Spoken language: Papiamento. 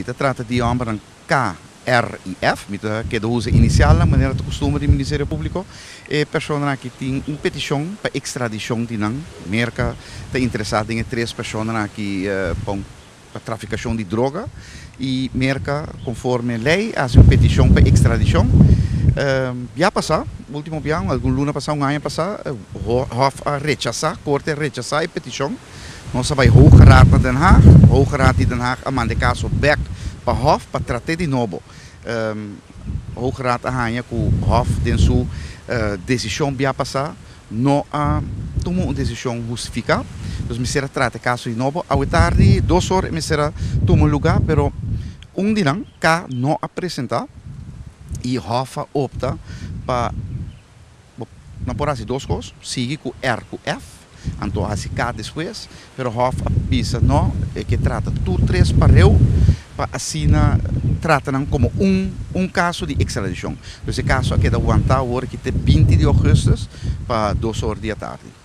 Ta trata di hòmbernan K, R i F. Mi ta keda usa inisialnan manera ta kustumber di Ministerio Públiko. E personanan aki tin un petishon pa ekstradishon di nan. Merka ta interesá den e tres personanan aki pa un pa trafikashon di droga i Merka konforme lei a hasi un petishon pa ekstradishon. Bia pasá, último bia, algun luna pasá, un aña pasá, Hof a rechasá, korte a rechasá e petishon. Nos a bai Hoge Raad na Den Haag. Hoge Raad di Den Haag a manda e kaso bèk pa Hof pa trat'é di nobo. Hoge Raad a haña ku Hof den su desishon bia pasá no a tuma un desishon hustifiká. Dus mester a trata e kaso di nobo. Awe tardi dos or e mester a tuma lugá, pero un di nan, K, no a presentá i Hof a opta pa. Bo no por hasi dos kos, sigui ku R ku F, anto hasi K despues, pero Hof a bisa no, e ke trata tur tres pareu pa asina trata nan komo un un kaso di ekstradishon. Dus e kaso a keda wantá awor aki te 20 di ougùstùs pa 2 or di atardi.